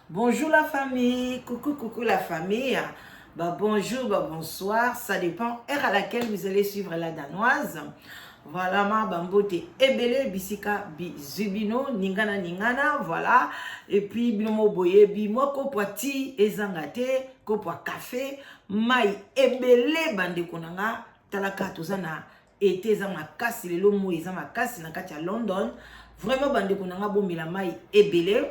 Bonjour la famille, coucou coucou la famille. Bah, bonjour, bah, bonsoir, ça dépend heure à laquelle vous allez suivre la danoise. Voilà ma bambote ebele bisika bizubino ningana ningana voilà et puis bino mo boyebi mwa kopo ti ezanga te kopo café mai ebele bandeko na nga talaka toza na ete eza makasi lelo moi eza makasi na kati ya London vraiment bandeko na nga bomela mai ebele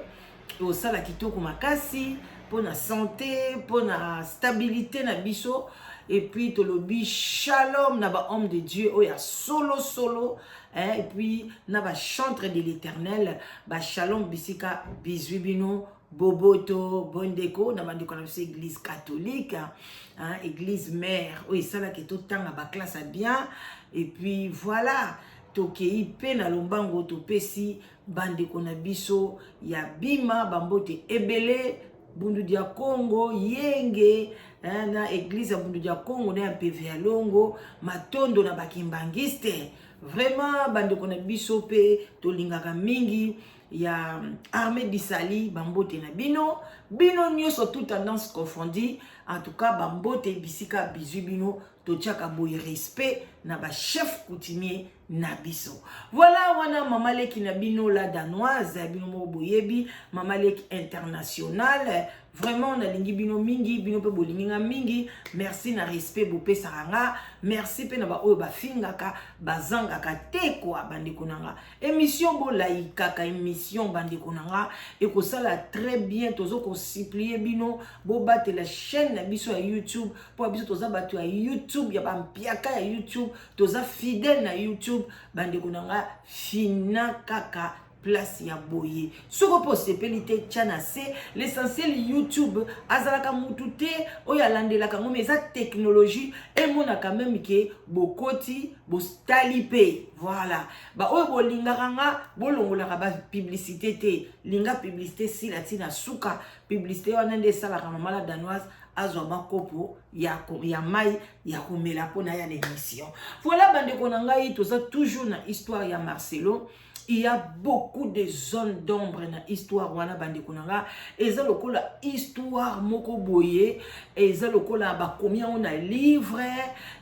osala kitoko makasi mpo na santé mpo na stabilité na biso. Et puis tolobi shalom na bahomme de Dieu oyo ya solo solo, hein, et puis na bachantre de l'Éternel, bashalom bisika bizwi bino, boboto bondeko na bandeko na biso église catholique, hein, église mère oyo esalaka totanga baclasse ya bien. Et puis voilà, tokei mpe na lombango, topesi bandeko na biso ya bima bambote ebele, Bundu dia Congo yenge, hein, na église ya Bundu dia Congo na ya Mpeve ya Longo, matondo na bakimbangiste. Vraiment bandeko na biso mpe tolingaka mingi ya armée disali, bambote na bino, bino nyonso, toute tendance confondue. En tout cas bambote bisika bizwi bino, totiaka boye respect na bachef coutumier na biso. Voilà, wana mama leki na bino la danoise, bino moko boyebi, mama leki internationale. Vraiment nalingi bino mingi, bino mpe bolingi nga mingi. Merci na respect bopesaka nga, merci mpe na baoyo bafingaka, bazangaka te kwa. Bandeko na nga, émission bolayikaka émission, bandeko na nga, ekosala très bien. Tozo kosupplier bino bobatela chaîne na biso ya YouTube, mpo biso toza bato ya YouTube, ya bampiaka ya YouTube, toza fidèle na YouTube. Bandeko na nga, fina kaka place ya boye. Soki mpo osepeli te, tya na se. L'essentiel, YouTube azalaka mutu te oyo alandelaka yango, mais eza technologie emonaka même ke bokoti, botali mpe. Voilà, baoyo bolingaka nga, bolongolaka bapublicité te. Linga publicité sila ntina suka. Publicité wana nde esalaka mama la danoise azwa bakopo ya mai ya komela mpona ya na émission. Voilà, bandeko na ngai, toza toujours na histoire ya Marcelo. Il y a beaucoup de zones d'ombre na histoire wana, bandeko na nga. Eza lokola histoire moko boye, eza lokola bakomi yango na livre.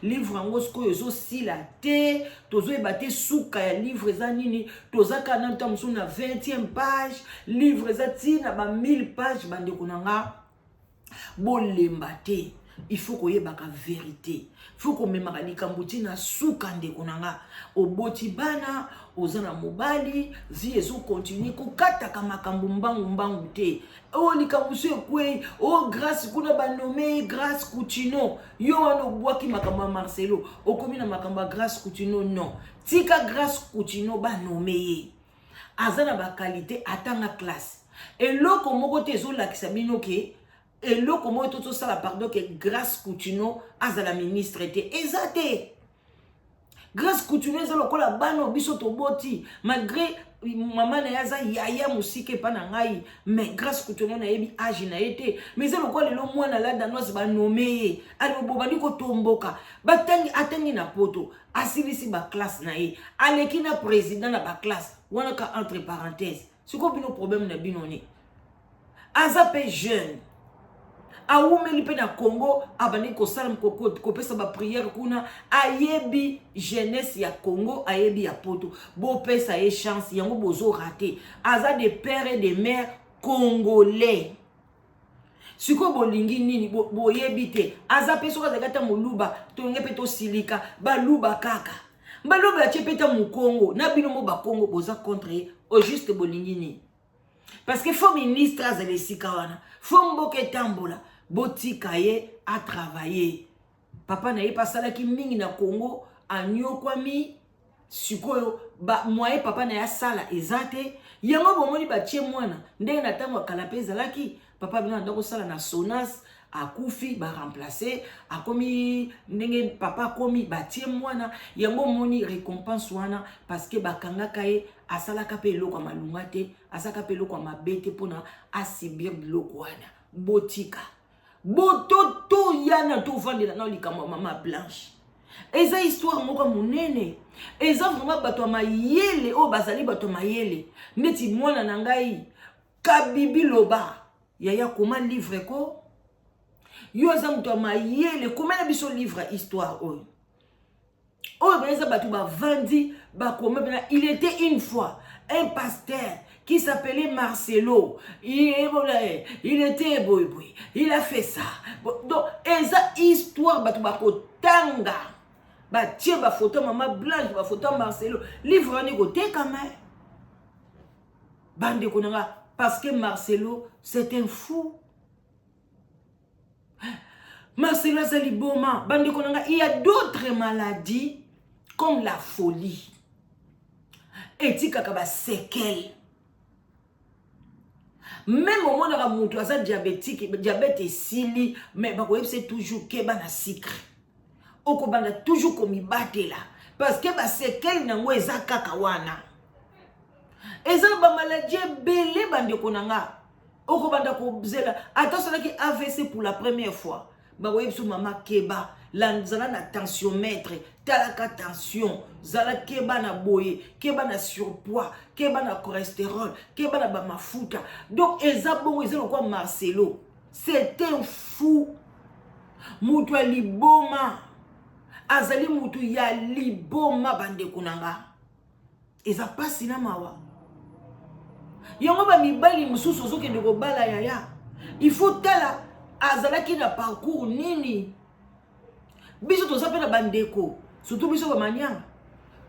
Livre yango sikoyo ezosila te, tozoyeba te suka ya livre eza nini. Toza kaka na ntango mosusu na 20e page, livre eza ntina ba 1000 page. Bandeko na nga, bolemba te. Il faut koyebaka vérité, faut komemaka likambo ntina suka. Ndeko na nga, oboti bana, oza na mobali, vie ezocontinuer, kokataka makambo mbangu mbangu te. Oyo likambo so ekwei, o Grâce kuna banommer Grâce Kutino, yo wana obwaki makambo ya Marcelo, okomi na makambo ya Grâce Kutino. Non, tika Grâce Kutino, banommer ye, aza na baqualité, atanga classe. Eloko moko te ezolakisa bino ke eloko moko to tosala, pardon, ke Grâce Kutino azala ministre te, eza te. Grâce Kutino eza lokola bana biso toboti, malgré mama na ye aza yaya mosika epa na ngai, mais Grâce Kutino nayebi age na ye te, mais eza lokola lelo mwana la danoise banommer ye, bobandi kotomboka. Batangi, atangi na poto, asilisi baclasse na ye, aleki na président na baclasse wana ka, entre parenthèse. Sikoyo bino problème na bino ni aza mpe jeune, awumeli mpe na Congo, abandi kosala, kopesa baprière kuna, ayebi jeunesse ya Congo, ayebi ya poto. Bopesa ye chance yango, bozorater. Aza de père et de mère congolais. Sikoyo bolingi nini? Boyebi te. Aza mpe, soki azalaki ata moluba, tolingi mpe tosilika. Baluba kaka, baluba atie mpe ta mokongo na bino mo bakongo boza contre ye. Au juste bolingi nini? Parce que faut ministre azala esika wana, faut mboka etambola. Botika ye atravailler. Papa na ye mpe asalaki mingi na Congo, anyokwami. Sikoyo moyen papa na ye asala eza te, yango bomoni batie mwana. Ndenge na ntango ya kala mpe ezalaki, papa bino anda kosala na Sonas, akufi, baremplacer, akomi ndenge papa akomi, batie mwana. Yango omoni récompense wana, parce que bakangaka ye, asalaka mpe eloko ya malunga te, asalaka mpe eloko ya mabe te mpona asubir biloko wana. Botika bototoyana, tovandela na likambo ya mama Blanche. Eza histoire moko ya monene, eza vraiment bato ya mayele oyo bazali bato ya mayele neti mwana na ngai Kabibi Loba. Yaya, koma livre ko. Yo oza moto ya mayele, komela biso livre ya histoire oyo. Oyo mpenza eza bato bavandi bakoma mpena. Il était une fois un pasteur qui s'appelait Marcelo. Il était boye boye, il a fait ça. Donc eza histoire bato bakotanga, batie bafoto mama Blanche, bafoto ya Marcelo. Livre wana ekotekama, bandeko na nga, parce que Marcelo, c'est un fou. Marcelo aza liboma, bandeko na nga. Il y a d'autres maladies comme la folie, etikaka baséquelles. Même omonaka moto aza diabétique, diabète esili, mais bakoyebisa toujours keba na sucre, okobanda toujours komibatela, parce que baséquelles nango eza kaka wana. Eza na bamaladies ebele, bandeko na nga. Okobanda kozela, ata osalaki AVC pour la première fois, bakoyebi biso: mama, keba, zala na tensiomètre, talaka tension, zala keba na boye, keba na surpoids, keba na cholestérol, keba na bamafuta. Donc eza bongo, eza lokwa Marcelo, c'est un fou, moto ya liboma, azali motu ya liboma. Bandeko na nga, eza mpasi na mawa. Yango bamibali mosusu ozokende kobala, yaya, il faut tala azalaki na parcours nini. Biso toza mpe na bandeko, surtout biso bamanianga,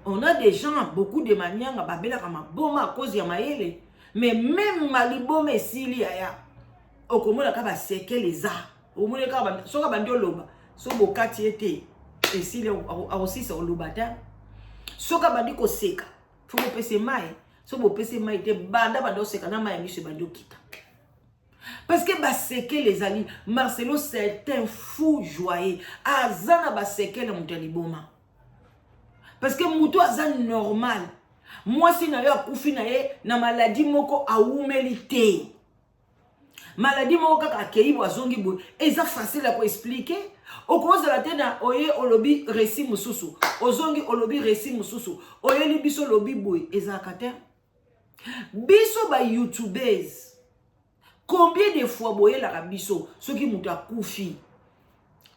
on a des gens, beaucoup de manianga babelaka maboma à cause ya mayele. Mais même maliboma esili, yaya, okomonaka baséquelles eza. Omoni kaka soki abandi oloba, so bokati ye te, esili, akosisa oloba te. Soki abandi koseka, faut bopesa mai. So bopesi mai te, banda banda oseka na mai ya miso ebandi okita, parce que baséquelles ezali. Marcelo, c'est un fou joyeux, aza na baséquelles ya moto ya liboma, parce que moto aza normal, mwasi na yo akufi na ye na maladie moko, awumeli te, maladie moko kaka, akei bo azongi boye, eza facile ya koexpliquer. Okozala te na oye olobi récit mosusu, ozongi olobi récit mosusu, oyeli biso olobi boye, ezalaka te. Biso bayoutubers, combien de fois boyelaka biso soki moto akufi,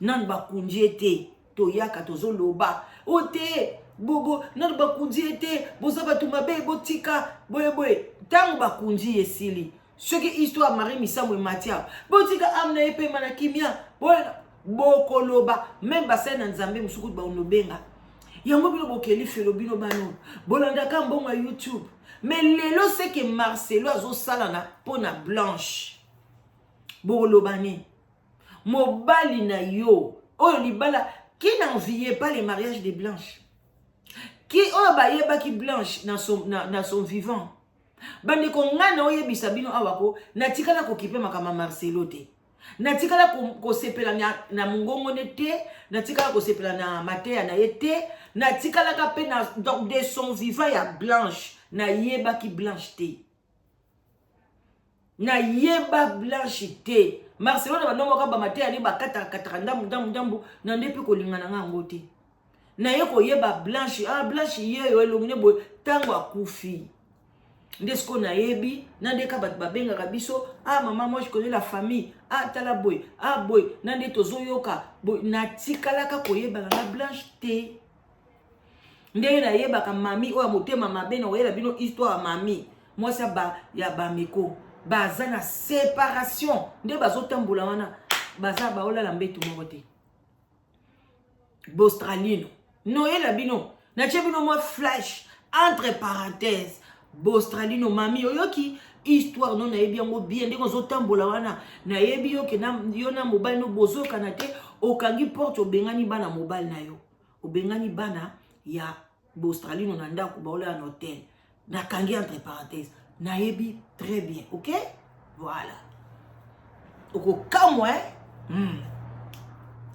nanu bakundi ye te, toyaka tozoloba o te bobo, nanu bakundi ye te, boza bato mabe, botika boyeboye. Ntango bakundi esili, soki histoire Marie Misambo emati awa, botika âme na ye pema na kimia, bokoloba. Même basali na Nzambe mosuku baonobenga yango. Bino bokeli felo, bino bano bolandaka mbongo ya YouTube. Mais lelo seke Marcelo azosalana mpo na Blanche, bokoloba nini? Mobali na yo oyo libala, qui n'enviait pas le mariage de Blanche, qui oyo bayebaki Blanche na son vivant? Bandeko, ngai na oyebisa bino awa ko natikala kokipe makambo ya Marcelo te, natikala kosepela na mongongo ne te, natikala kosepela na mateya na ye te, natikalaka mpe na. Donc de son vivant ya Blanche, nayebaki Blanche te, nayeba Blanche te. Marcelo na bandomoko bamateya ne bakatakataka ndambu ndambu ndambu na nde mpe kolinga na nga yango te. Naye koyeba Blanche, ah, Blanche yeyo elongi ne boye, ntango akufi nde sikoyo nayebi. Na nde ka bato babengaka biso: ah mama, moi je connais la famille, ah tala boye, ah boye, na nde tozoyoka boye. Natikalaka koyebana na Blanche te. Ndenge nayebaka mami oyo ya motema mabe, na koyela bino histoire ya mami mwasi ya bameko, baza na séparation, nde bazotambola wana, baza baolala mbetu moko te. Bostralino, noyela bino, natie bino mwa flash entre parenthèse. Bostralino, mami, oyoki histoire no, nayebi yango bien. Ndenge ozotambola wana, nayebi yo ke yo na mobali no bozoyokana te. Okangi porte, obengani bana mobali na yo, obengani bana ya Bostralino na ndako, baolala na hotel. Nakangi entre parenthèse, nayebi très bien. Ok, voilà, okokamwa.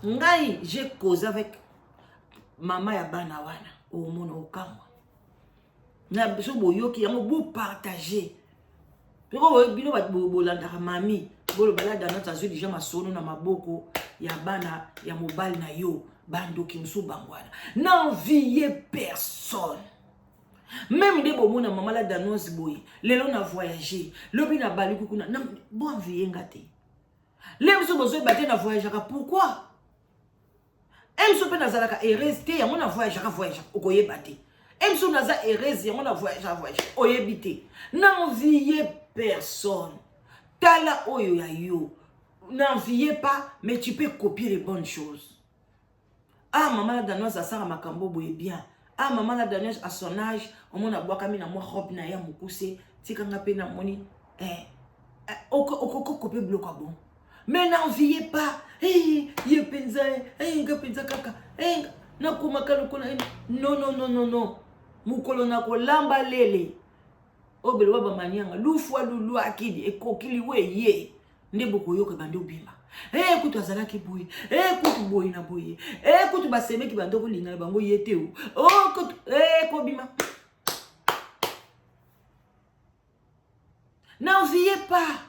Ngai j'ai causé avec mama ya bana wana, omona okamwa na biso. Boyoki yango, bopartage peko. Bino bolandaka mami, boloba la danate azwi déjà masolo na maboko ya bana ya mobali na yo. Bandoki mosusu bango wana, n'enviez personne. Meme nde bomona mama la danoise boye, lelo na voyager, lobi na baluki kuna, na bo envier nga te. Le biso bozoyeba te na voyageaka pourquoi? Emso mpe nazalaka heureuse te yango na voyageaka voyageaka okoyeba te. Emso naza heureuse yango na voyageaka voyageaka oyebi te. Na envier personne. Tala oyo ya yo. N'enviez pas, mais tu peux copier les bonnes choses. Ah, maman la danoise asala makambo boye bien. Ah, maman la danoise à son âge, omona abwakami na mwa robe na ye ya mokuse, tika nga mpe namoni eh, eh, okoki kope biloko ya bon. Mais n'enviez pas. Hey, ye mpenza, hey, nga mpenza kaka. Hey, nakomaka lokola non non non non non. Mokolo nakolamba lele. Oyo beloba bamanianga lufwa lulwakidi ekoki liwe ye nde bokoyoka bande obima e kutu azalaki boye e kutu boye na boye e kutu basemeki bande kolinga na bango ye te o oh, kutu e kobima. N'enviez pas.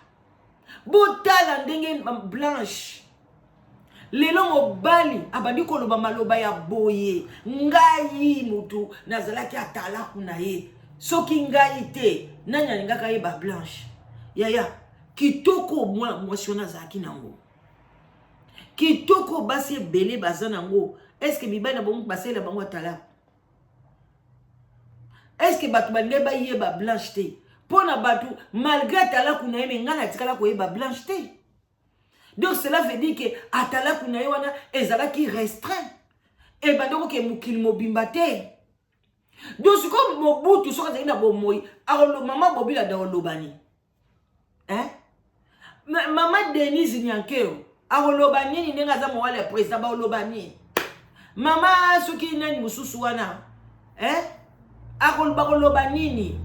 Botala ndenge Blanche lelo mobali abandi koloba maloba ya boye, ngai mutu nazalaki atalaku na ye, soki ngai te nani alingaka yeba Blanche? Yaya kitoko mwana mwasi wana azalaki nango kitoko, basi ebele baza nango. Eske mibali na bango basalela bango atalaku? Eske bato balingai bayeba Blanche te? Mpo na bato malgré atalaku na ye, me ngai natikala koyeba Blanche te. Donc cela veut dire que atalaku na ye wana ezalaki restreint, ebanda koke mokili mobimba te. Donc sikoyo Mobutu soki azalaki na bomoi, mama Bobila da oloba nini? Hein? Mama Denise Nyankeo akoloba nini ndenge aza mowali ya président, baoloba nini? Mama soki nani mosusu wana, eh? Akoloba koloba nini?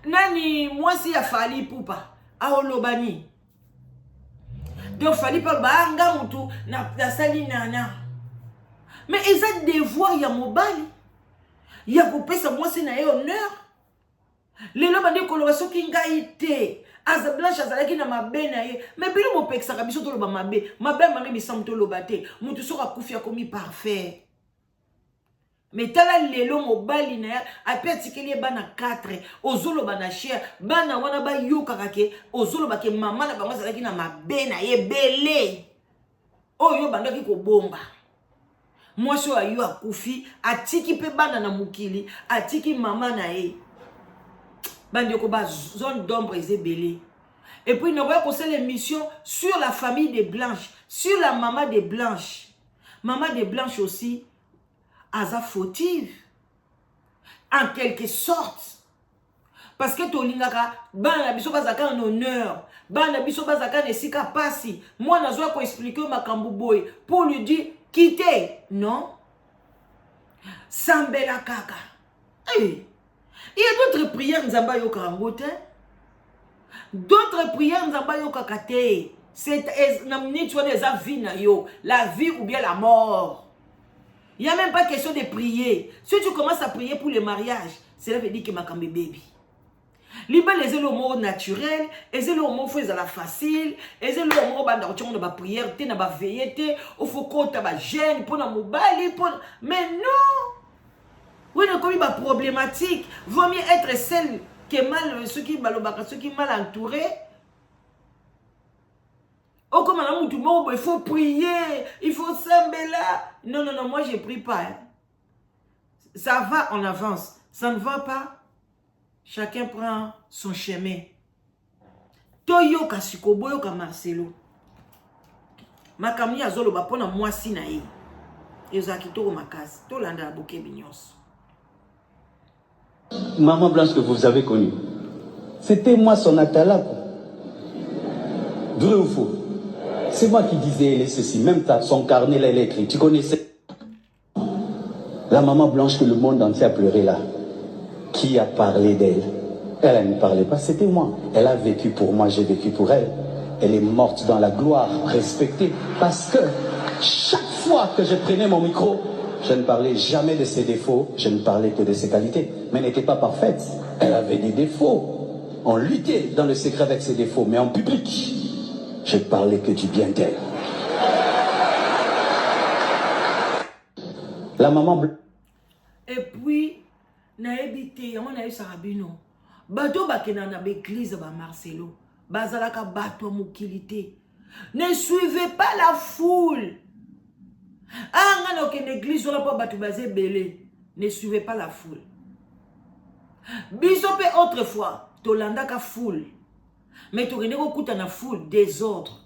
Nani mwasi ya Fally Ipupa akoloba nini? Donc Fally Ipupa aloba nga mutu nasali nana, mais eza devoir ya mobali ya kopesa mwasi na ye honneur. Lelo bandi koloba soki ngai te, aza Blanche azalaki na mabe na ye, mais bino bopekisaka biso toloba mabe mabe ya Marie Misamu, toloba te. Motu soki akufi akomi parfait. Mais tala lelo mobali na ye ape atikeli ye bana 4, ozoloba na cher bana wana bayokaka ke ozoloba ke mama na bango azalaki na mabe na ye ebele oyo bandaki kobomba. Mwasi oyo ayo akufi atiki mpe bana na mokili, atiki mama na ye. Bandeko, ba zone d'ombre eza ebele. Et puis nakoya kosala émission sur la famille de Blanche, sur la maman de Blanche. Maman de Blanche aussi aza fautive en quelque sorte, parce que tolingaka bana na biso bazalaka na honneur, bana na biso bazalaka na esika pasi. Mwana azwa koexpliquer makambo boye pour lui dire quitter, non, sambela kaka. Hey. Il y a d'autres prières nzambe ayokaka yango te, d'autres prières nzambe ayokaka te. C'est na minute wana eza vie na yo, la vie ou bien la mort. Il n'y a même pas question de prier. Si tu commences à prier pour le mariage, cela veut dire que makambo ebebi. Libala eza eloko moko naturel, eza eloko moko fo ezala facile, eza eloko moko banda kotiango na baprière te, na baveille te, ofo kota bajeûne mpona mobali mpona, mais non, wana ekomi baproblématique. Vaut mieux être seul que mal, soki balobaka soki mal entouré. Okoma na mutu moko boye, il faut prier, il faut sambela. Non, non, non, moi je prie pas, hein. Ça va en avance, ça ne va pas, chacun prend son chemin. Toyoka sikoyo, boyoka Marcelo makambo nini azoloba mpona mwasi na ye. Ezala kitoko makasi, tolanda na bokebi nyonso. Maman Blanche que vous avez connue, c'était moi son atalaku. Vrai ou faux? C'est moi qui disais elle est ceci. Même son carnet là, elle est écrit. Tu connaissais la maman Blanche que le monde entier a pleuré là? Qui a parlé d'elle? Elle, elle ne parlait pas, c'était moi. Elle a vécu pour moi, j'ai vécu pour elle. Elle est morte dans la gloire, respectée, parce que chaque fois que je prenais mon micro, je ne parlais jamais de ses défauts, je ne parlais que de ses qualités. Mais elle n'était pas parfaite. Elle avait des défauts. On luttait dans le secret avec ses défauts, mais en public, je parlais que du bien d'elle. La maman. Et puis nayebi te, yango nayebisaka bino, bato oyo bakendaka na baeglise ba Marcelo bazalaka bato ya mokili te. Ne suivez pas la foule. Ah, nga na okende église wana mpo bato baza ebele. Ne suivez pas la foule. Biso mpe autrefois tolandaka foule, mais tokende kokuta na foule désordre.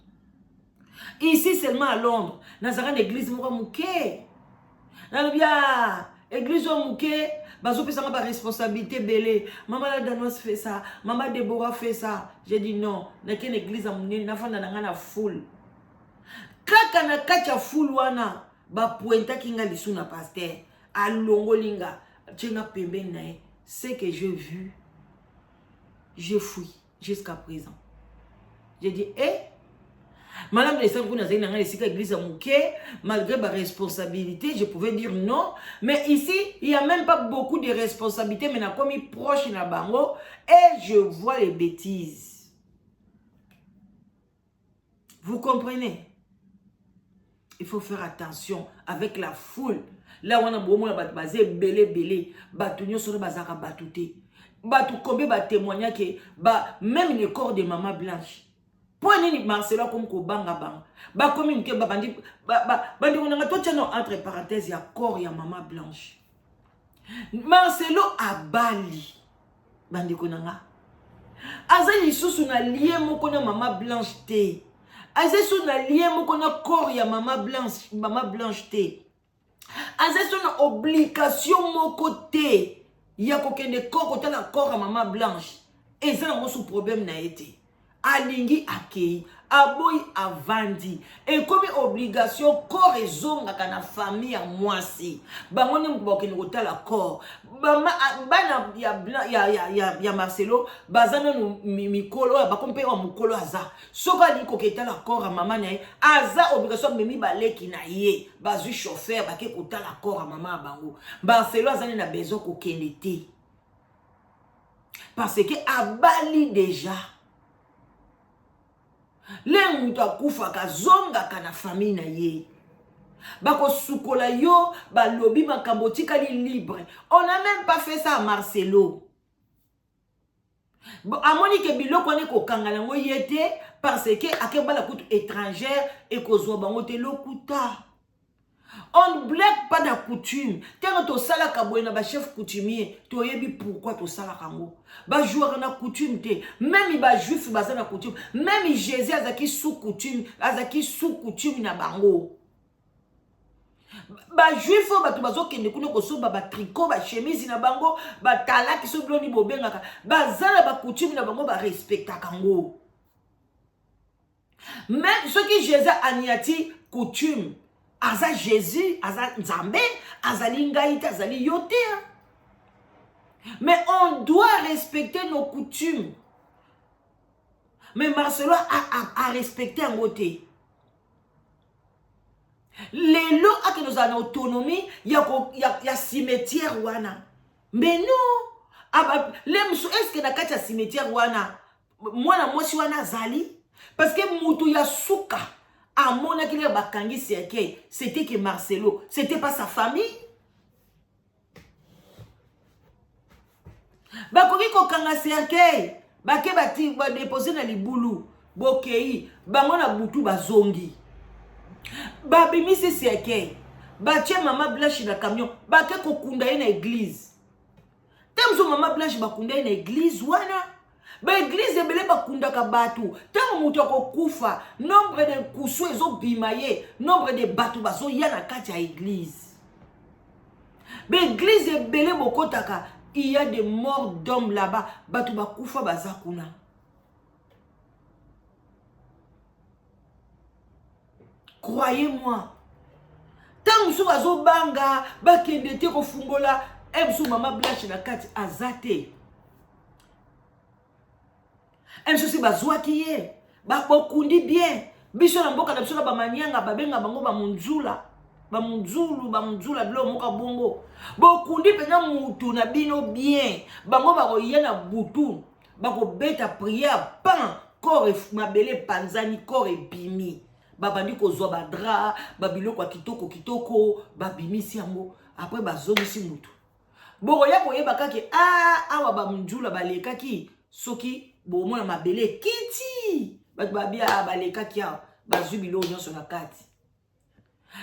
Ici seulement à Londres, nazalaka na église moko moke. Nalobi a église oyo moke, bazopesanga baresponsabilité ebele. Mama la Danoise fait ça, mama Déborah fait ça. J'ai dit non, nake na église ya monene, nafanda na ngai na foule. Kaka na kati ya foule wana, bapointaki nga lisu na pasteur, alongoli nga, tie nga pembeni na ye. Ce que j'ai vu, je fuis jusqu'à présent. J'ai dit eh, malamu na esika kuna nazali na ngai, esika église ya moke, malgré baresponsabilité, je pouvais dire non. Mais ici, il y a même pas beaucoup de responsabilités, mais nakomi proche na bango et je vois les bêtises. Vous comprenez? Il faut faire attention avec la foule. La wana bomona bato baza ebele ebele, bato nyonso wana bazalaka bato te. Bato combien batémoignake ba même le corps de Mama Blanche? Mpo nini Marcelo akomi kobanga bango? Bakomi moke, babandi bandeko nanga. Totia no entre parenthèse ya corps ya Mama Blanche. Marcelo abali, bandeko na nga, aza lisusu na lien moko na Mama Blanche te, aza lisusu na lien moko na corps ya Mama Blanche, Mama Blanche te. Aza lisusu na obligation moko te ya kokende corps, kotala corps ya Mama Blanche. Eza nango su problème na ye te. Alingi, akei, aboyi, avandi. Ekomi obligation, corps ezongaka na famille ya mwasi. Bango nde moto bakokende kotala corps. Bana ya Marcelo baza nanu mikolo oyo bakomi mpe wa mokolo. Aza soki alingi koketala corps ya mama na ye, aza obligation, amemi baleki na ye, bazwi chauffeur, bake kotala corps ya mama ya bango. Marcelo aza nde na besoin kokende te, parce que abali déjà. Le moto akufaka, azongaka na famille na ye, bakosukola yo, balobi makambo, otikali libre. On a même pas fait ça à Marcelo. Bon, amoni ke biloko wana ekokanga yango ye te, parce que akebala kutu étrangère, ekozwa bango te. Lokuta. On ne blague pas na coutume. Ntango tosalaka boye na bachef coutumier, toyebi pourquoi tosalaka yango. Bajouaka na coutume te. Même bajuif baza na coutume, même Jésus azalaki sous coutume, azalaki sous coutume na bango. Bajuif oyo bato bazokende kuna kosomba batricot, bachemise na bango, batalaki so biloni bobengaka, baza na bacoutume na bango, barespectaka yango. Mais soki Jésus aniati coutume, aza Jésus, aza Nzambe, azali ngai te, azali yo te. Mais on doit respecter nos coutumes. Mais Marcelo a respecté yango te. Lelo akende ozala na autonomie ya cimetière wana. Mais non, le mosu, est-ce na kati ya cimetière wana mwana mwasi wana azali? Parce que mutu ya suka amonaki lere bakangi cercueil, c'était que Marcelo, c'était pas sa famille. Bakoki kokanga cercueil, bake bati badepose na libulu, bokei bango na butu, bazongi, babimisi cercueil, batie Mama Blanche na camion, bake kokunda ye na église te. Mosusu Mama Blanche bakunda ye na église wana. Baeglise ebele bakundaka bato. Ntango moto akokufa, nombre de nkusu ezobima ye, nombre de bato bazoya na kati ya église. Baeglise ebele bokotaka, il y a des morts d'hommes là-bas. Bato bakufa baza kuna. Croyez-moi, ntango mosusu bazobanga, bakende te kofungola. E mosusu Mama Blanche na kati aza te. E mosusu bazwaki ye, bokundi bien. Biso na mboka na biso na bamanianga, babenga bango bamunzula, bamunzulu, bamunzula, biloko moko bongo. Bokundi mpenza mutu na bino bien, bango bakoya na butu, bakobeta prière, pan corps, mabele epanzani, corps ebimi, babandi kozwa badra, babiloko ya kitoko kitoko, babimisi yango, après bazongisi mutu. Bokoya koyeba kaka ah, awa bamjula balekaki, soki bomona mabele ekiti, bato babia balekaki awa, bazwi biloko nyonso na kati.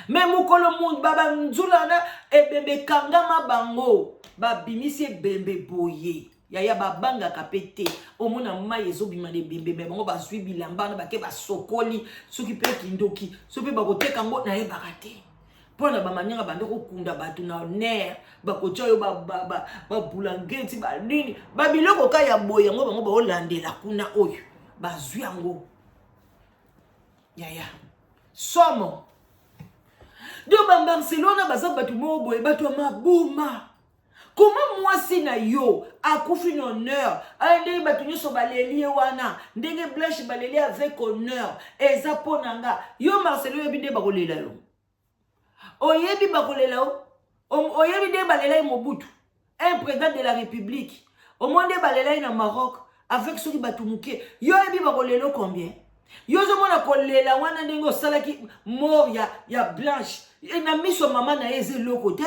Me mokolo banzula wana ebembe ekangama bango, babimisi ebembe boye, yaya babangaka mpe te. Omona mai ezobima na ebembe, me bango bazwi bilamba wana, bake basokoli, soki mpe kindoki, soki mpe bakoteka yango, nayebaka te. Mpo na bamanianga banda kokunda bato na honneur, bakotya yo babulangeti banini, babiloko ka ya boye, yango bango baolandela kuna oyo bazwi yango, yaya somo. Donc babarcelona baza bato moko boye, bato ya maboma. Koma mwasi na yo akufi na honneur, aya ndenge bato nyonso baleli ye wana, ndenge Blanche baleli avec honneur, eza mpo na nga. Yo Marcelo, oyebi nde bakolela yo, oyebi bakolela yo, oyebi nde balela ye Mobutu, un président de la République, omoi nde balela ye na Maroc avec soki bato moke. Yo oyebi bakolela combien? Yo ozomona kolela wana ndenge osalaki mort ya Blanche na miso ya mama na ye, eza eloko te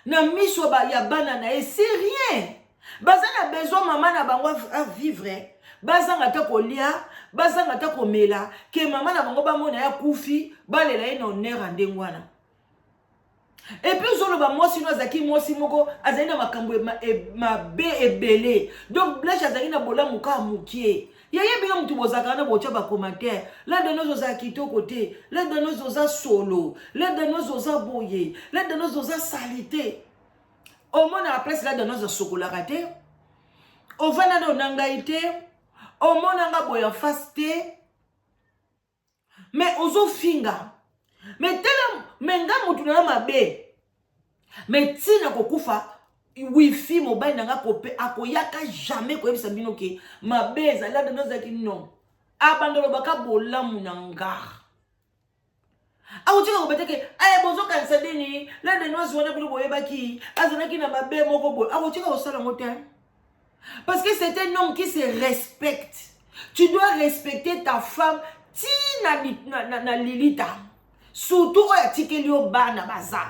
na miso ya bana na ye, c'est rien. Baza na besoin mama na bango avivre, bazanga ata kolia, bazanga ata komela, ke mama na bango bamona ye akufi, balela ye na honneur ya ndenge wana. Et puis ozoloba mwasi no azalaki mwasi moko azali na makambo mabe ebele. Donc Blanche azalaki na bolamu kaka mokie. Yaya, bino motu bozalaka na botya bacommentaire: "La Danoise ozala kitoko te, la Danoise oza solo, la Danoise oza boye, la Danoise oza sali te." Omonaka place la Danoise asokolaka te, ovanda nao na ngai te, omonanga boye en face te, mais ozofinga. Mais tala, mais nga motu na mabe, mais ntina kokufa wifi mobali na nga kope akoyaka jamais koyebisa bino ke mabe ezali. La Danoise azalaki non, abanda olobaka bolamu na nga, akotika kobeta ke aye bozokanisa nini, la Danoise wana bino boyebaki azalaki na mabe moko boye, akotika kosala yango te parce que c'est un homme qui se respecte. Tu dois respecter ta femme ti na lilita, surtout oyo atikeli yo bana baza.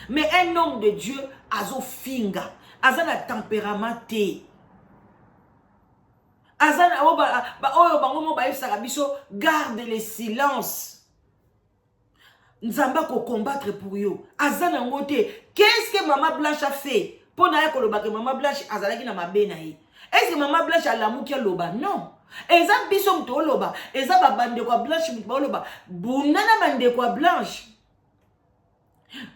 Mais un homme de Dieu azofinga, aza na tempérament te, aza na oyo bango mo bayebisaka biso: "Garde le silence, Nzambe akocombattre pour yo." Aza nango te. Qu'est-ce que mama Blanche a fait mpo na ye kolobaka mama Blanche azalaki na mabe na ye? Est ce que mama Blanche alamuki aloba? Non, eza biso moto oloba, eza babandeko ya Blanche moto baoloba. Bunda na bandeko ya Blanche,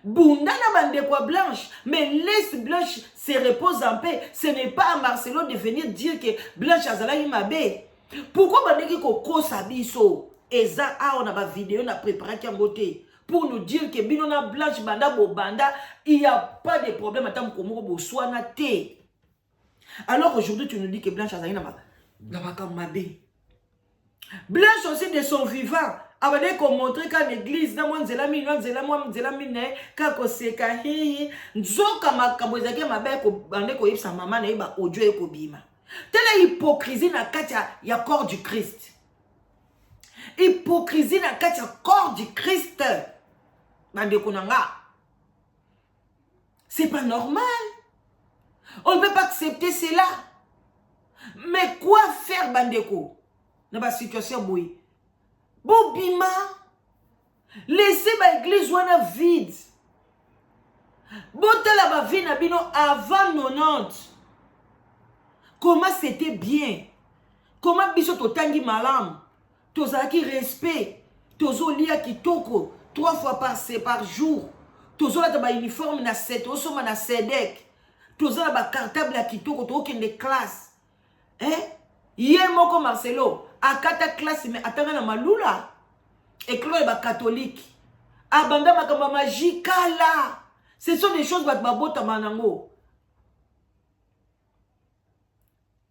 bunda na bandeko ya Blanche, mais laisse Blanche se repose en paix. Ce n'est pas à Marcelo de venir dire que Blanche azalaki mabe. Pourquoi bandeki kokosa biso? Eza awa na bavideo na préparaki yango te pour nous dire que bino na Blanche banda bobanda, il y a pas de problème, ata moko moko boswana te. Alors aujourd'hui tu nous dis que Blanche azalaki na makambo mabe. Blanche aussi, de son vivant, abandaki komontrer ka na église na mwa nzela mino, nzela mwa nzela mino na ye kaka koseka hihi, nzoka makambo ezalaki mabe. Bandeki koyebisa mama na ye, baaudio ekobima. Tala hypocrisie na kati ya corps du Christ, hypocrisie na kati ya corps du Christ. Bandeko na nga, c'est pas normal, on ne peut pas accepter cela. Mais quoi faire, bandeko, na basituation boye? Bobima, laissez baéglise wana vide, botala bavie na bino avant 90, comment c'était bien, comment biso totangi malamu, tozalaki respect, tozolia kitoko trois fois par jour, tozolata bauniforme na se, tozosomba na Sedek, toza na bacartable ya kitoko, tokokende classe, eh? Ye moko Marcelo akata classe, mais atanga na Malula, ekolo ya bacatholique, abanda makambo ya magie kala. Ce sont des choses bato babotama nango.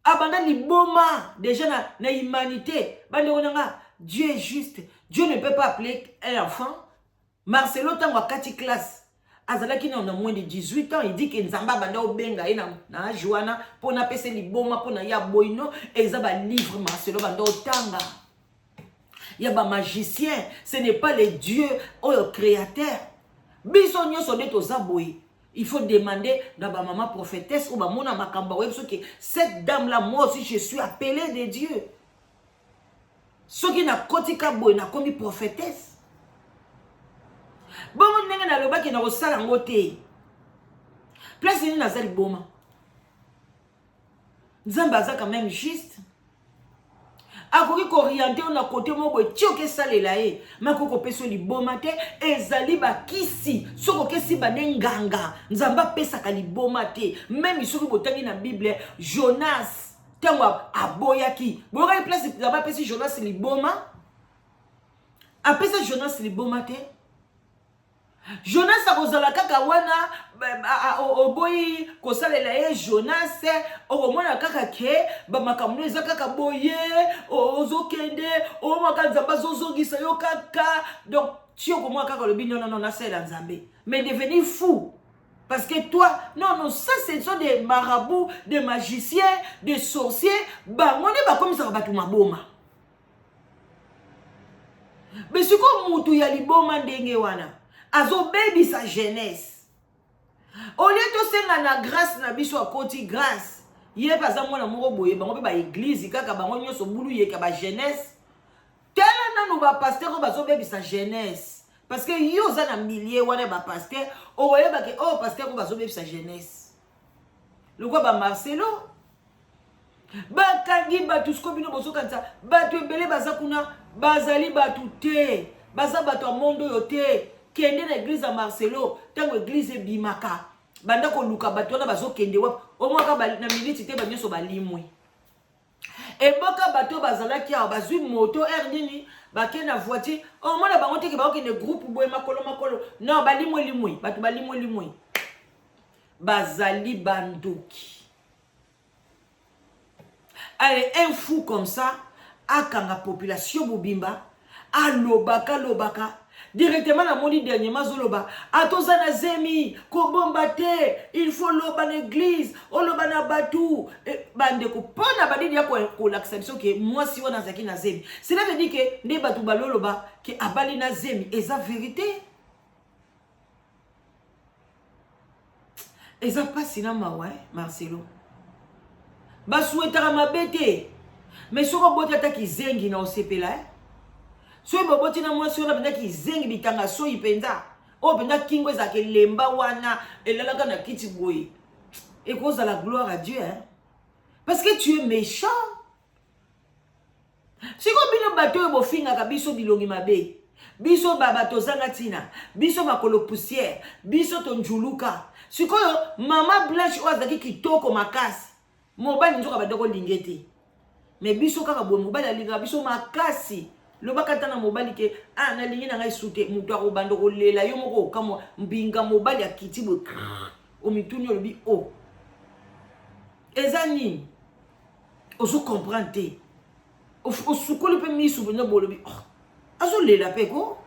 Abanda liboma déjà na humanité. Bandeko na nga, Dieu est juste. Dieu ne peut pas appeler un enfant. Marcelo, ntango akati classe, azalaki na moins de 18 ans. Il dit ke Nzambe abanda obenga ye na age wana mpo napesa liboma mpo na ye aboyino. Eza balivre Marcelo banda otanga ya bamagicien, ce n'est pas le Dieu oyo créateur. Biso nyonso nde toza boye. Il faut demander na ba maman prophétesse oyo bamona makambo, bakoyebi soki cette dame là, moi aussi je suis appelée de Dieu. Soki nakotika boye, nakomi prophétesse. Bongo ndenge nalobaki, na kosala yango te. Place nini naza liboma? Nzambe aza quand même juste, akoki koorienter yo na kote moko boye ti oke esalela ye, me akoki kopesa yo liboma te. Ezali bakisi. Soki okesi bande nganga, Nzambe apesaka liboma te. Même soki botangi na Bible, Jonas ntango aboyaki, boyokaki place Nzambe apesi Jonas liboma? Apesa Jonas liboma te. Jonas akozala kaka wana. Oboyi kosalela ye Jonas, okomona kaka ke bamakambo no eza kaka boye. Ozokende, omaka Nzambe azozongisa yo kaka. Donc ti okomona kaka olobi: "Non, non, non, nasalela Nzambe." Mais devenir fou parce que toi, non, non, ça ce sont des marabouts, des magiciens, des sorciers. Bango nde bakomisaka bato maboma. Mais sikoyo mutu ya liboma ndenge wana azobebisa jeunesse. Au lieu tosenga na grâce na biso, akoti grâce, ye mpe aza mwana moko boye. Bango mpe baéglise kaka, bango nyonso bulu yeka bajeunesse. Tala nanu bapasteur oyo bazobebisa jeunesse, parce que yo oza na milieu wana ya bapasteur, okoyebake oyo pasteur oyo bazobebisa jeunesse lokwa bamarcelo. Bakangi bato. Siko bino bozokanisa bato ebele baza kuna bazali bato te, baza bato ya monde oyo te. Kende na église ya Marcelo, ntango église ebimaka, banda koluka bato wana bazokende wapi. Omwaka na miniti te, banyonso balimwe. Eboka bato bazalaki awa bazwi moto aire nini, bake na voiture, omona bango teke bakokende groupe boye, makolo makolo. Non, balimwe limwe, bato balimwe limwe, bazali bandoki. Allez, un fou comme ça akanga population mobimba, alobaka alobaka directement. Namoni dernièrement azoloba atoza na zemi, kobomba te, il faut loba na église, oloba na bato. Bandeko, mpo na banini ya kolakisa biso ke mwasi wana azalaki na zemi? Cela veut dire ke nde bato baloloba ke abali na zemi eza vérité. Eza mpasi na mawa, eh, Marcelo basuetaka mabe te, mais soki oboti ata kizengi na osepela, eh? Soki boboti na mwasi wana mpenza kizengi, bitanga soyi mpenza, oyo mpenza kingo ezalaka elemba wana, elalaka na kiti boye, ekozala gloire à Dieu, hein? Parce que tu es méchant. Sikoyo bino bato oyo bofingaka biso bilongi mabe, biso bato ozanga ntina, biso makolo poussière, biso tonjuluka. Sikoyo mama Blanche oyo azalaki kitoko makasi, mobali nzoka banda kolinge te. Me biso kaka boye, mobali alingaka biso makasi. Lobaka ata na mobali ke: "Ah, nalingi na ngai su te." Moto akobanda kolela, yo moko okamwa. Mbinga mobali akiti boye, omituni, olobi: "O oh, eza nini?" Ozo comprendre te, osukoli mpe misu mpenza, bolobi: "Oh, azolela mpe ko."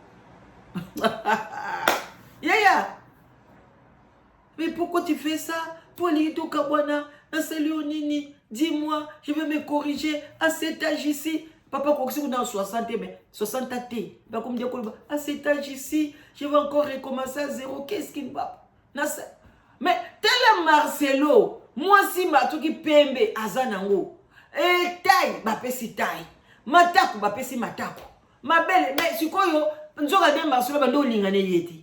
Yaya, mais pourquoi tu fais ça? Po olingi tokabwana, nasali yo nini? Dis-moi, je vais me corriger. À cet âge ici, papa kokisi kuna 60, mais 60 te, bakomi dia koloba: "À cet âge ici, je vais encore recommencer à zéro, qu'est-ce qui ne va pas?" Mais tala Marcelo, mwasi soki pembe aza nango, etai bapesi tai, matako bapesi matako, mabele. Mais sikoyo nzoka nde Marcelo bande olingana ye te.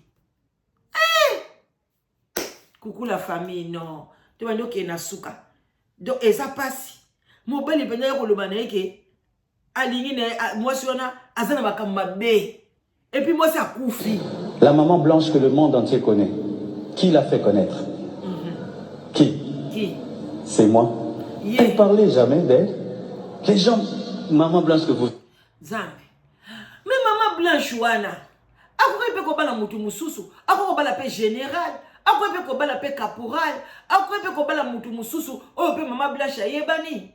Eh! Coucou la famille. Non, to bandi okende na suka. Donc eza mpasi. Mobali mpenza ya koloba na ye ke alingi na ye mwasi wana aza na makambo mabe, et puis mwasi akufi. La maman Blanche que le monde entier connaît, qui l'a fait connaître? Qui? Qui? C'est moi. Yeah. Elle ne parlait jamais d'elle. Les gens, maman Blanche que vous Nzambe, mais mama Blanche wana akoki mpe kobala motu mosusu, akoki kobala mpe général, akoki mpe kobala mpe caporal, akoki mpe kobala motu mosusu oyo mpe mama Blanche ayebani.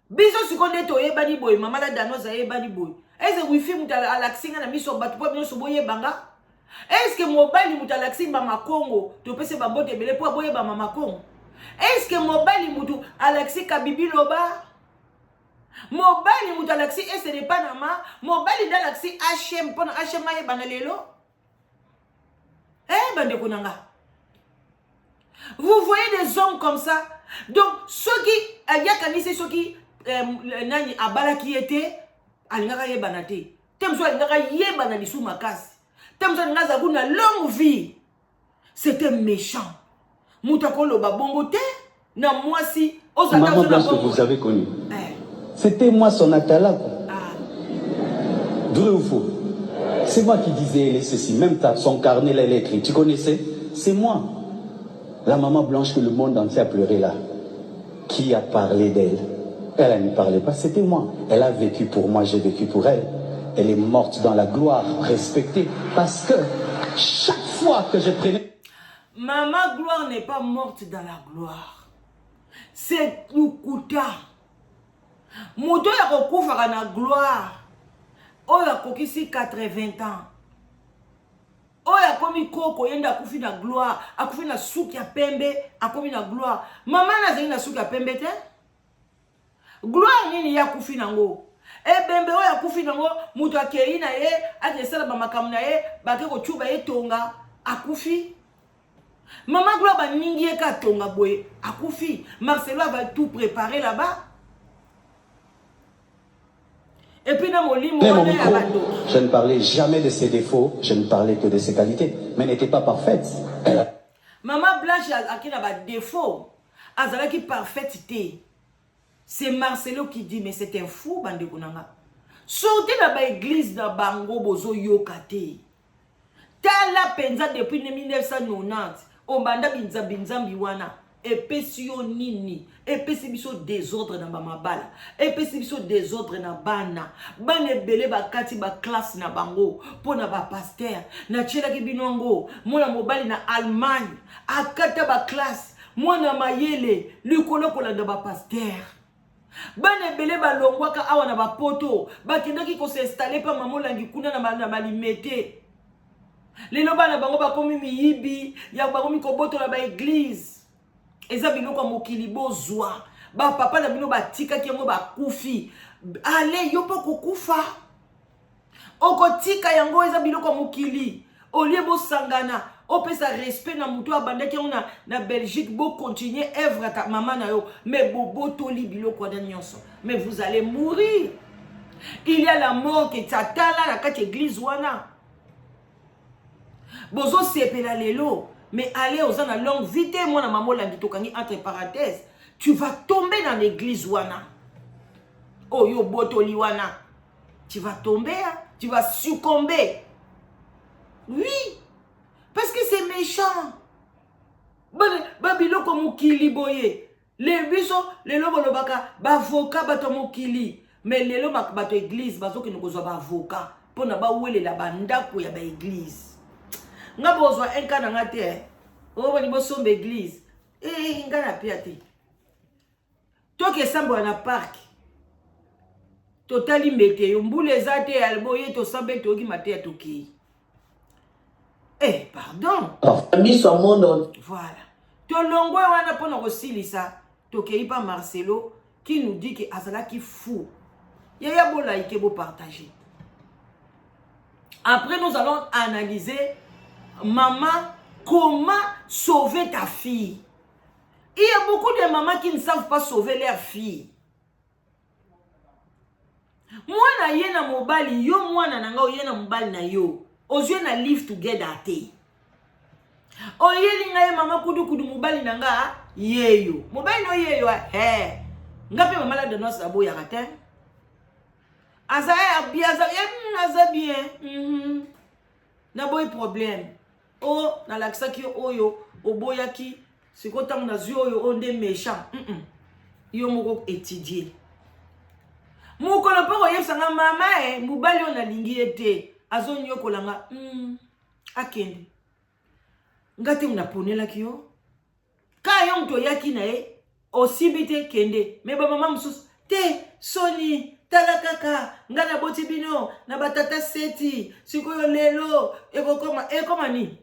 Biso sikoyo nde toyebani boye, mama la Danoise ayebani boye. Eze wifi moto alakisi nga na miso ya bato mpo nyonso boyebanga? Est-ce mobali moto alakisi mama Kongo, topesi bambote ebele mpo aboyeba mama Kongo? Est-ce mobali motu alakisi Kabibi Loba? Mobali moto alakisi Esede Panama? Mobali nde alakisi HM mpona HM ayebana lelo? Eh, bandeko na nga. Vous voyez des hommes comme ça? Donc, soki ayakanisi soki euh, nani abalaki ye te, alingaka yebana te. Te mosusu alingaka yebana lisu makasi. Te mosusu alingaka azala kuna longue vie. C'était méchant. Moto akoloba bongo te na mwasi ozala Maman Blanche que vous avez connue. Eh. C'était moi son atalaku. Ah. Vrai ou faux? C'est moi qui disais elle est ceci. Même ta, son carnet là, elle est écrit. Tu connaissais? C'est moi. La maman Blanche que le monde entier a pleuré là. Qui a parlé d'elle? Elle, elle ne parlait pas, c'était moi. Elle a vécu pour moi, j'ai vécu pour elle. Elle est morte dans la gloire, respectée, parce que chaque fois que je prenais... Maman Gloire n'est pas morte dans la gloire. C'est lukuta. Moto ya kokufaka na gloire, oyo akokisi 80 ans, oyo akomi koko, ye nde akufi na gloire, akufi na suki ya pembe, akomi na gloire. Mama na azali na suki ya pembe te. Gloire nini ye akufi nango? Ebembe oyo akufi nango, moto akei na ye ake esala bamakambo na ye, bake kocuba ye tonga, akufi. Mama Gloire baningi ye ka tonga boye, akufi. Marcelo avait tout préparé là-bas. Et puis na molimo Mon wana ya micro, bandoki. je ne parlais jamais de ses défauts, je ne parlais que de ses qualités, mais n'était pas parfaite. Elle a Maman Blanche azalaki na ba défauts, azalaki parfaite te. C'est Marcelo qui dit, mais c'est un fou bandeko na nga. Sortez na ba église na bango bozo yoka te. Tala penza depuis 1990 obanda binzambi nzambi wana epesi yo nini? Epesi biso désordre na ba mabala, epesi biso désordre na bana. Bana ebele bakati ba classe na bango mpo na ba pasteur. Natielaki bino yango, mwana mobali na Allemagne akata ba classe, mwana mayele likolo kolanda ba pasteur. Bana ebele balongwaka awa na bapoto bakendaki kosinstalle pa mama Olangi kuna na Malimete. Lelo bana bango bakomi miyibi ya bakomi kobotola ba église. Eza biloko ya mokili bozwa. Ba papa na bino batikaki yango bakufi. Ale yo mpo kokufa. Okotika yango eza biloko ya mokili. Olie bosangana, opesa respect na moto abandaki yango na Belgique, bo continuer œuvre ya mama na yo, mais bobotoli biloko wana nyonso. Mais vous allez mourir. Il y a la mort qui tsatala na kati église wana. Bozo sepela lelo, mais allez oza na longue vie te mwana mama Olangi tokangi entre parenthèses, tu vas tomber dans l'église wana. Oyo botoli wana. Tu vas tomber, hein? Tu vas succomber. Oui, parce que c'est méchant. Ba biloko mokili boye. Le biso lelo bolobaka ba avocat bato mokili, mais lelo bato église bazokende kozwa ba avocat mpona bawelela ba ndako ya ba église. Nga bozwa un cas na nga te. Oyo boni bosomba église. Eh nga na pia te. Toke sambola na parc. Totali meteo, mbula eza te, alboye tosambe toyoki mateya tokei. Eh, pardon. Miso ya monde. Voilà. Tolongwe wana mpona kosilisa, tokei pa Marcelo qui nous dit que azalaki fou. Yaya bo like bo partager. Après nous allons analyser maman comment sauver ta fille. Il y a beaucoup de mamans qui ne savent pas sauver leur fille. Mwana ye na mobali, yo mwana na nga oye na mobali na yo. Ozwe na live together te. Oyeli nga ye mama kudu kudu mobali na nga yeyo. Mobali no yeyo eh. Nga pe mama la danoise aboyaka te. Aza ya bien, aza ya aza bien. Naboyi problème. Oh, nalakisaki yo oyo oboyaki, sikoyo ntango nazwi oyo oyo nde méchant. Yo moko étudier. Mokolo mpo koyebisa nga mama e mobali oyo nalingi ye te, azonyokola nga. Akende. Nga te naponelaki yo. Ka yo moto oyaki na ye, osimbi te kende. Me ba mama mosusu te soni tala kaka nga naboti bino na batata seti sikoyo lelo ekokoma ekoma nini?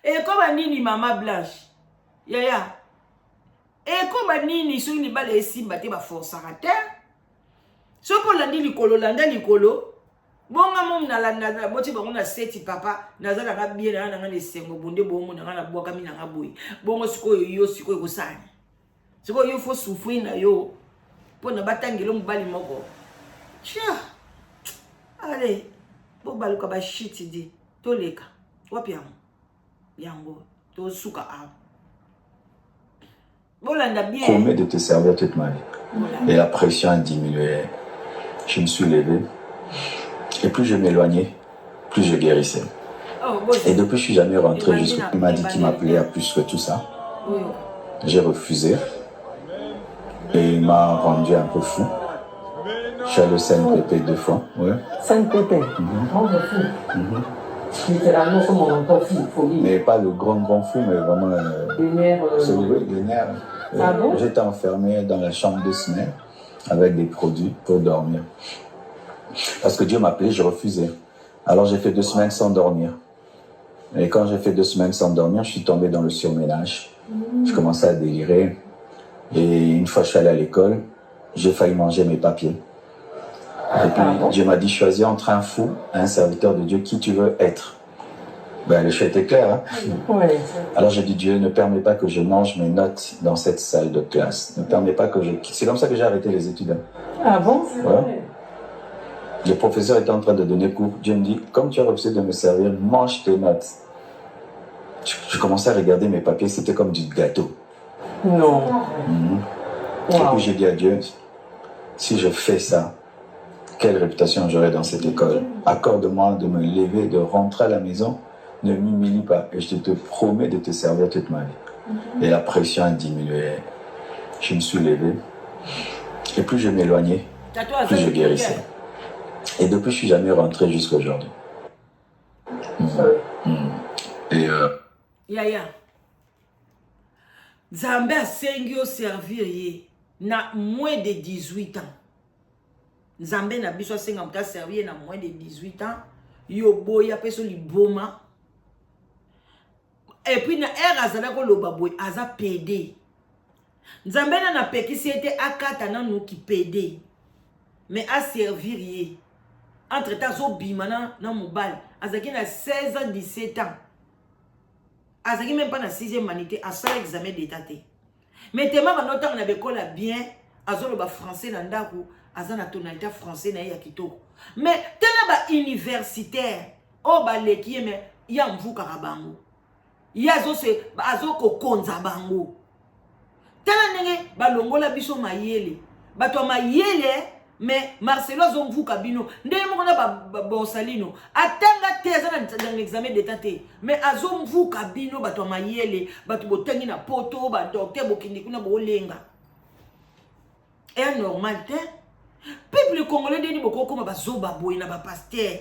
Ekoma nini mama Blanche? Yaya ekoma nini soki libala esimba te baforsaka te? Soki olandi likolo landa likolo. Bonga mom nalanda naboti bango na seti papa naza nanga bien nanga nanga na esengo bonde bongo nanga nabwakami nanga boye bongo sikoyo yo sikoyo ekosala sikoyo yo fo souffrir na yo mpo na batangelo mobali moko tia ale bobaluka bashiti di toleka wapi yango yango tosuka awa bolanda bien. Promets de te servir toute ma vie. Et la pression a diminué. Je me suis levé. Et plus je m'éloignais, plus je guérissais. Oh, Et depuis, je suis jamais rentré jusqu'au. Il m'a dit qu'il m'appelait à plus que tout ça. J'ai refusé. Et il m'a rendu un peu fou. Je suis allé au CNPP deux fois. Ouais. CNPP, rendre fou. Littéralement, comme on entend fou, folie. Mais pas le grand, grand fou, mais vraiment. Les nerfs. C'est vrai, les nerfs. Ah bon? J'étais enfermé dans la chambre 2 semaines avec des produits pour dormir. Parce que Dieu m'appelait, je refusais. Alors j'ai fait 2 semaines sans dormir. Et quand j'ai fait 2 semaines sans dormir, je suis tombé dans le surménage. Je commençais à délirer. Et une fois je suis allé à l'école, j'ai failli manger mes papiers. Et puis Ah bon? Dieu m'a dit, choisis entre un fou et un serviteur de Dieu, qui tu veux être. Ben, le choix était clair. Hein? Ouais. Alors j'ai dit, Dieu, ne permets pas que je mange mes notes dans cette salle de classe. Ne permets pas que je... C'est comme ça que j'ai arrêté les études. Hein. Ah bon? Ouais. Le professeur était en train de donner cours. Dieu me dit, comme tu as refusé de me servir, mange tes notes. Je commençais à regarder mes papiers, c'était comme du gâteau. Non. Et Wow. puis j'ai dit à Dieu, si je fais ça, quelle réputation j'aurai dans cette école? Accorde-moi de me lever, de rentrer à la maison, ne m'humilie pas et je te promets de te servir toute ma vie. Et la pression a diminué. Je me suis levé. Et plus je m'éloignais, plus je guérissais. Et depuis, je suis jamais rentré jusqu'à aujourd'hui. Et Yaya, Nzambe asengi yo servir ye na moins de 18 ans. Nzambe na biso asenga moto aservir ye na moins de 18 ans, yo boya mpe so liboma. Et puis na ere azala koloba boye, aza pédé. Nzambe nanu apekisi ye te akata nanu kipédé, mais aservir ye. Entre temps azobima na mobali, azalaki na 16 ans, 17 ans, azalaki même pas na 6e année te, asala examen d'état te. Mais tema bando ntango na bekola bien, azoloba français na ndako, aza na tonalité français na ye ya kitoko. Mais tala bauniversitaire oyo baleki ye, mais ye amvukaka bango, ye azokokonza bango. Tala ndenge balongola biso mayele, bato ya mayele, mais Marcelo azomvuka bino ndenge moko na Borsalino. Atanga te, aza na examen d'état te, mais azomvuka bino bato ya mayele, bato botangi na poto, badocteur, bokende kuna bolenga. Eya normal te. Peuple congolais, ndeni bokokoma bazoba boye na bapasteur,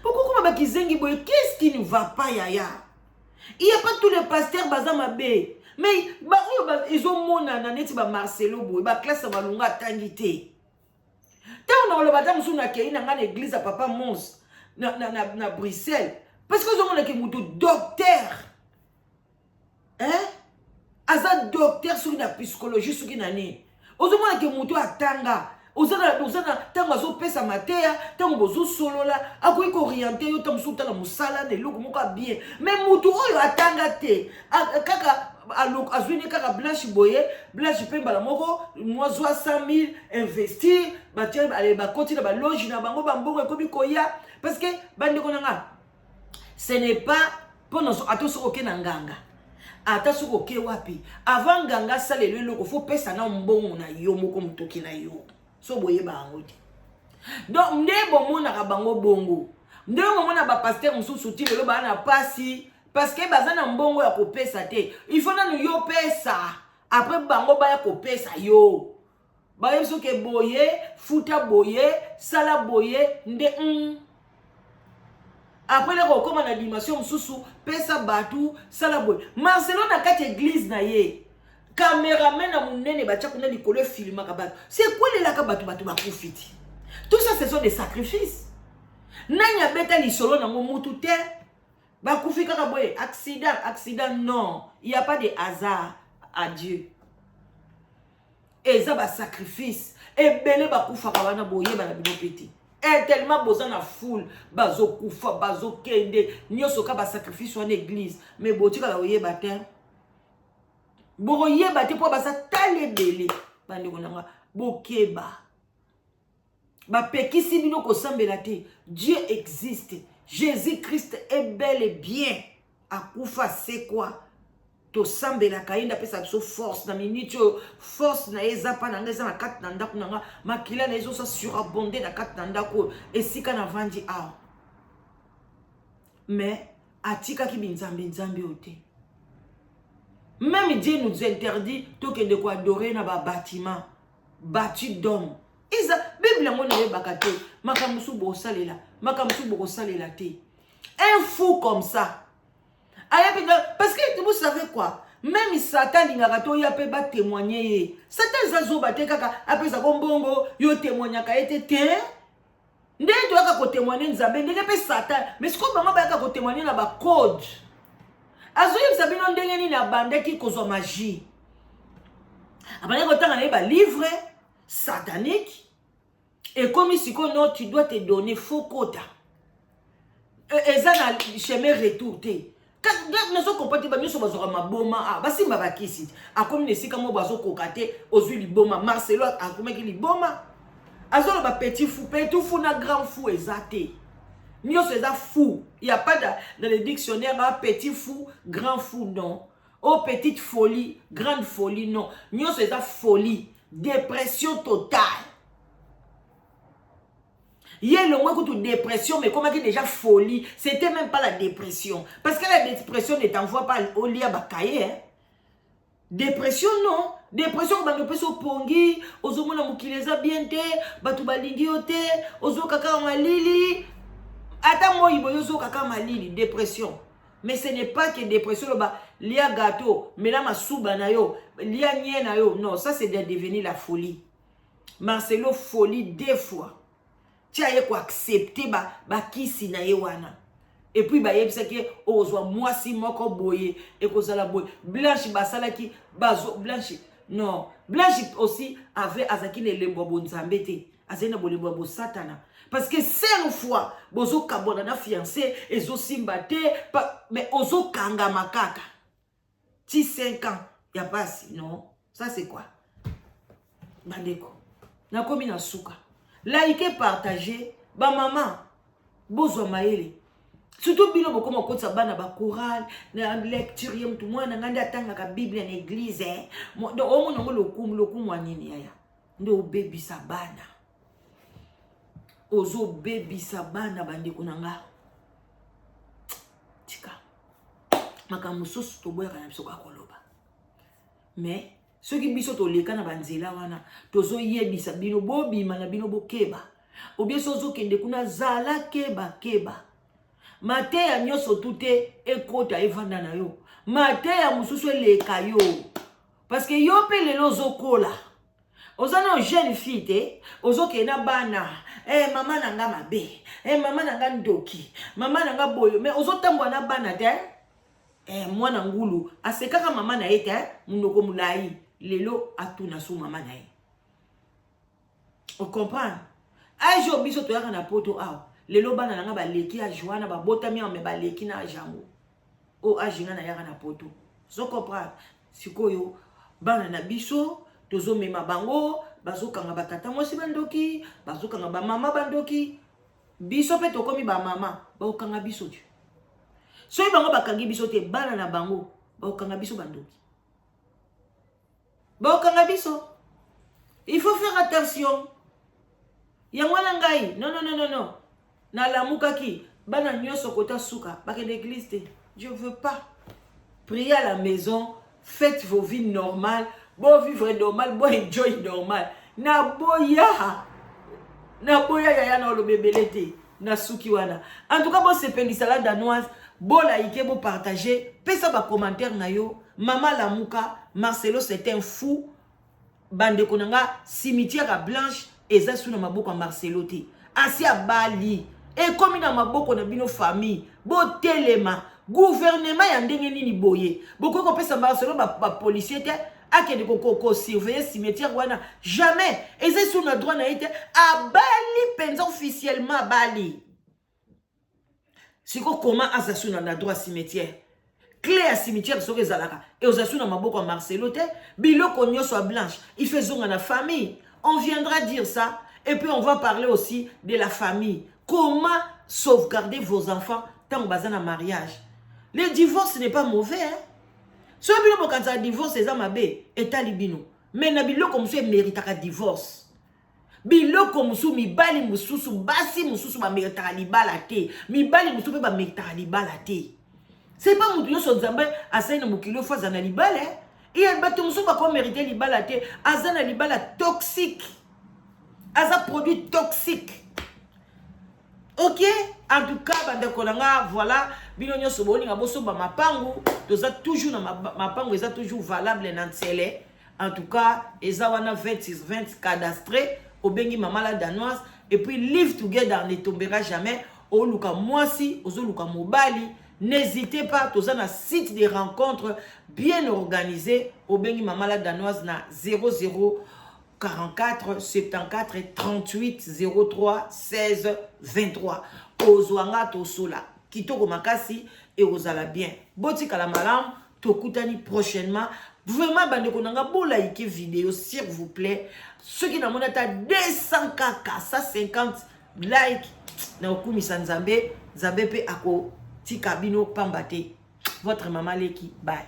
bokokoma bakizengi boye? Qu'est-ce qui ne va pas, yaya? Il y a pas tous les pasteurs baza mabe, mais baoyo ezomonana neti bamarcelo boye, baclasse ya malonga atangi te. Ntango na koloba, ata mosusu nakei na ngai na église ya papa Mons na Bruxelles, parce que ozomonake motu docteur, hein? Aza docteur soki na psychologie, soki na nini, ozomonake motu atanga. Oza na ntango azopesa mateya, ntango bozosolola, akoki koorienter yo, ntango mosusu otala mosala na eloko moko ya bien. Mais motu oyo atanga te, kaka azwi ne kaka blanche boye, blanche mpe mbala moko mwa zwa 100 000, investir, batie, bakoti na baloge na bango, bambongo ekomi koya. Parce que bandeko na nga, ce n'est pas mpona ata soki oke na nganga, ata soki oke wapi, avant nganga asalela eloko, faut pesa na mbongo na yo moko, motoki na yo. So boyeba yango te. Donc nde bomonaka bango bongo, nde bomona bapasteur mosusu ti lelo baa na pasi, parce que baza na mbongo ya kopesa te. Il faut nanu yo pesa, après bango baya kopesa yo. Bayebi soki boye, futa boye, sala boye nde. Après leko okóma na dimension mosusu, pesa bato, sala boye. Marcelo na kati église na ye, cameraman na monene batia kuna likolo, efilmaka bato, sekwelelaka bato, bato bakufi ti. Tout ça, ce sont des sacrifices. Nani abeta lisolo nango? Mutu te. Bakufi kaka boye, accident, accident. Non, il y a pas de hasard à Dieu. Eza basacrifice ebele bakufaka wana, boyeba na bino mpe te. Eh, tellement boza na foule, bazokufa, bazokende, nyonso ka basacrifice wana église, mais botikala koyeba te. Bokoyeba te mpo baza tala ebele. Bandeko na nga, bokeba. Bapekisi bino kosambela te. Dieu existe. Jésus-Christ est bel et bien. Akufa sekwa. Tosambelaka ye nde apesa biso force na minute oyo. Force na ye eza mpa na ngai, eza na kati na ndako na nga. Makila na ye ezosa surabonde na kati na ndako oyo esika navandi awa. Mais atikaki binzambe nzambe oyo te. Même Dieu nous interdit tokende koadore na babatiment bâti d'homme. Eza Bible yango nayebaka te. Makambo mosusu bokosalela, makambo mosusu bokosalela te. Un fou comme ça ayebi, parce que vous savez quoi, même Satan alingaka toya mpe batémoigne ye. Satan eza zoba te, kaka apesako mbongo, yo témoignaka ye te te. Ndenge toyaka kotémoigne Nzambe, ndenge mpe Satan. Mais sikoyo bango bayaka kotémoigne na bacode. Azoyebisa bino ndenge nini abandaki kozwa magie, abandaki kotanga na ye balivre satanique. Ekomi sikoyo non, tu dois te donner, faut kota, eza na chemin retour te. Nazokompa te. Banyonso bazwaka maboma, ah, basimba bakisi. Akomi na esika moko bazokoka te, ozwi liboma. Marcelo akomaki liboma. Azoloba petit fou, petit fou na grand fou eza te. Nyonso eza fou. Y a pas dans le dictionnaire, ah, petit fou, grand fou, non. Oh, petite folie, grande folie, non. Nyonso eza folie, dépression totale. Ye elongwe kutu dépression, mais ekomaki déjà folie. C'était même pas la dépression, parce que la dépression ne t'envoie pas olia bakaye, hein? Dépression, non. Dépression, bando opesi opongi, ozomona mokili eza bien te, bato balingi yo te, ozoka kaka malili, ata moi boye ozoka kaka malili. Dépression. Mais ce n'est pas que dépression loba lia gâteau, mela masuba na yo, lia nie na yo. Non, ça, c'est de devenir la folie. Marcelo, folie deux fois. Tia ye koaccepte bakisi na ye wana. Et puis bayebisaki ye okozwa mwasi moko boye, ekozala boye. Blanche basalaki bazo Blanche, non, Blanche aussi avait, azalaki na elembo ya bonzambe te, azali na bolembo ya bosatana, parce que cinq fois bozokabwana na fiancé, ezosimba te, mais ozokangama kaka ti 5 ans ya pasi. Non, ça, c'est quoi? Bandeko, nakomi na suka. Like, partage. Bamama, bozwa mayele, surtout bino bokoma kokotisa bana bachorale na lecture. Ye mutu mwana ngai nde atangaka Bible na église. Donc omona yango lokumu. Lokumu ya nini, yaya? Nde obebisa bana, ozobebisa bana. Bandeko na nga, tika makambo mosusu toboyaka na biso kaka koloba. Mais soki biso toleka na banzela wana, tozoyebisa bino bobima na bino, bokeba. Obie so ozokende kuna, zala keba, keba. Mateya nyonso tu te ekota evanda na yo, mateya mosusu eleka yo, parce que yo mpe lelo ozokola, oza na jeune fille te, ozokende na bana. Eh, mama na nga mabe, eh, mama na nga ndoki, mama na nga boyo, mais ozotambola na bana te. Eh, mwana ngulu asekaka mama na ye te, monoko molai. Lelo atuna so mama na ye, ocomprendre age oyo biso toyaka na Poto awa. Lelo bana na nga baleki age wana, babotami awa, me baleki na age yango oyo age nga nayaka na Poto. Ozo comprendre? Sikoyo bana na biso tozomema bango, bazokanga batata mwasi bandoki, bazokanga bamama bandoki. Biso mpe tokomi bamama, bakokanga biso te. Soki bango bakangi biso te, bana na bango bakokanga biso bandoki, bakokanga biso. Il faut faire attention. Yango wana ngai, non, non, non, non, non, nalamukaki. Bana nyonso kota suka bakende église te, je veux pas. Priez à la maison, faites vos vies normales, bo vivre normal, bo enjoy normal. Naboya, naboya, yaya na oloba ebele te na suki wana. En tout cas, bosepelisa La Danoise, bolike, bopartage, pesa bacommentaire na yo. Mama lamuka, Marcelo, c'est un fou. Bandeko na nga, cimetière ya Blanche eza su na maboko ya Marcelo te, asi abali, ekomi na maboko na bino famille. Botelema. Gouvernement ya ndenge nini boye? Bokoki kopesa Marcelo bapolicier te. Akende kosurveiller cimetière wana, jamais. Eza esu na droit na ye te. Abali mpenza officiellement, abali. Siko koma aza su na droit cimetière? Clé ya cimetière soki ezalaka, eoza su na maboko ya Marcelo te. Biloko nyonso ya Blanche, il faut ezonga na famille. On viendra dire ça et puis on va parler aussi de la famille, comment sauvegarder vos enfants ntango baza na mariage. Le divorce n'est pas mauvais, hein? Soki bino bokanisaka divorce eza mabe, etali bino. Mais na biloko mosusu eméritaka divorce. Biloko mosusu, mibali mosusu, basi mosusu baméritaka libala te, mibali mosusu mpe baméritaka libala te. C'est pas motu nyonso Nzambe asali na mokili ofo aza na libala. Ye bato mosusu bakomérite libala te, aza na libala toxique, aza produit toxique. Ok, en tout cas, bandeko na nga, voilà. Bino nyonso bolinga bosomba mapangu, toza toujours na mapangu, eza toujours valable na Nsele. En tout cas, eza wana 26 20 cadastré. Obengi Mama la Danoise. Et puis Live Together ne tombera jamais. Oluka mwasi, ozoluka mobali, n'hésitez pas, toza na site de rencontre bien organisé. Obengi Mama la Danoise na 00 44 74 38 03 16 23. Ozwa nga, tosola kitoko makasi, ekozala bien. Botikala malamu, tokutani prochainement. Vraiment, bandeko na nga, bolike vidéo s'il vous plaît. Soki namoni ata 200 kaka 150 like, na kokumisa Nzambe. Nzambe mpe akotika bino pamba te. Votre mama leki, bye.